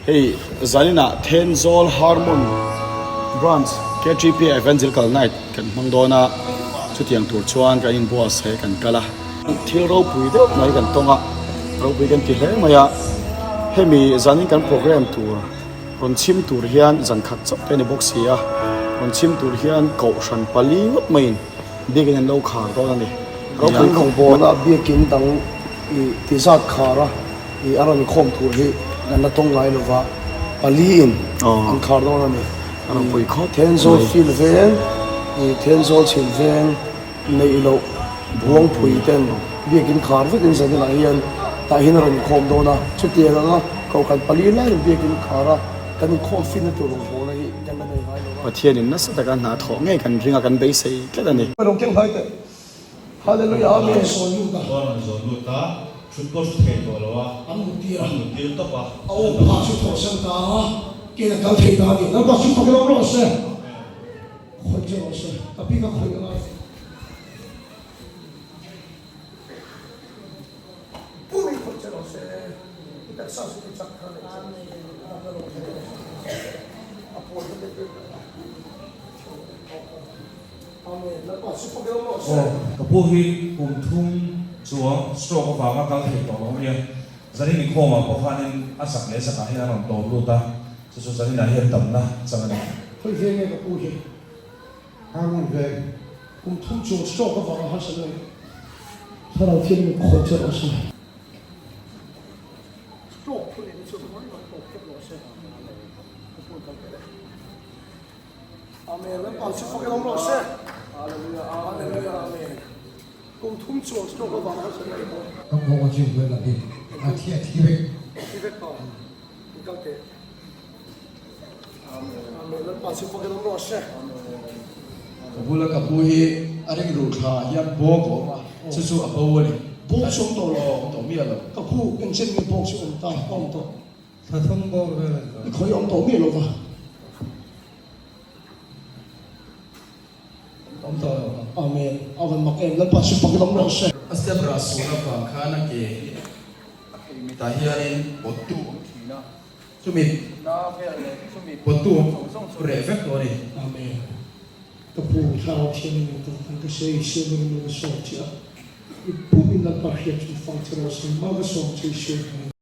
Hei zaninah Thenzawl Harmon Branch KTP Evangelical Night kan hmang dawn a, chutiang tur chuan kan inbuatsaih kan kal a. Thil ropui deuh mai kan tawng a, ropui kan ti hle mai a. Hemi zanin kan program tur rawn chhim tur hian zan khat chauh te a ni bawk si a, rawn chhim tur hian kohhran pali ngawt maiin biakin an lo khar dawn a ni. Ropui rawngbawlna biakin dang i ti zat khar a. I a rawn khawm tur hi kan la tawng ngai lova, paliin an khar dawn a ni. Thenzawl fil veng, i Thenzawl chhim veng neih loh Buangpui ten biakin khar vekin zaninah hian tah hian a rawn inkhawm dawn a. Chutiang anga kohhran pali laiin biakin khar a, kan inkhawm finna tur rawngbawlna hi kan la nei ngai lova. Pathianin nasa taka hna thawh ngei kan ring a, kan beisei tlat a ni. Hallelujah Amen. Sawn lut a. Chuan an zawn lut a, thut pawh thu thei tawh lo a, An mut tir a. An mut tir tawp a. A aw phah chu thawh san ta a, ken a kal thei ta a ni. Lalpa chu fak ilo rawh se. Khawih che rawh se. Ka pi ka khawih anga. Pum in khawih che rawh se. I taksa chu ti chak kha nei che rawh se. Damna lo thei rawh se. A pawl te te Aw, ka pu hi kum thum chuang stroke avanga kal thei tawh lo ania, zanin inkhawmah pawh khanin a zak leh zakah hian a rawn tawp lut a, chu chu zaninah hian damna chang a ni. Khawi ve nge ka pu hi? Harmon veng. Kum thum chuang stroke avanga harsa lo thlarau thiam in khawi che rawh se. Stroke thu leh na chu ringawt ringawt tawp vek rawh se. Ka pu kal teh le. Amen. Lalpa chu fak ilo rawh se. Hallelujah. Hallelujah. Amen. Kum thum chuang stroke avang khan sawi mai bawk. Ka nghawng a chim vel a hi a thi a thi vek. A thi vek ta. I kal teh. Amen. Amen. Lalpa chu fak ilo rawh se. Ka bula ka pu hi a ring ruh thla hian bawk a awm a, chu chu a bo a ni. Bawk chu awm tawh lo. Awm tawh miah lo. Ka pu engchen nge bawk chu awm ta, a awm tawh. Thla thum bawr vel a ni tawh. I khawi awm tawh miah lo va. Awm tawh lo. Amen. A van mak em. Lalpa chu fak dam rawh se. A step rah sual avang khan a ke hi a phei mitah hianin pawttu awm thin a, chumi na vel leh chumi pawttu awm zawng zawng chu reh vek tawh a ni. Amen. Ka pu Thlarau Thianghlim in tawng khan ka sawi Isua hmingin lo ka sawm che a, i pum in Lalpa hriat chu fang che rawh se, ma ka sawm che Isua hmingin.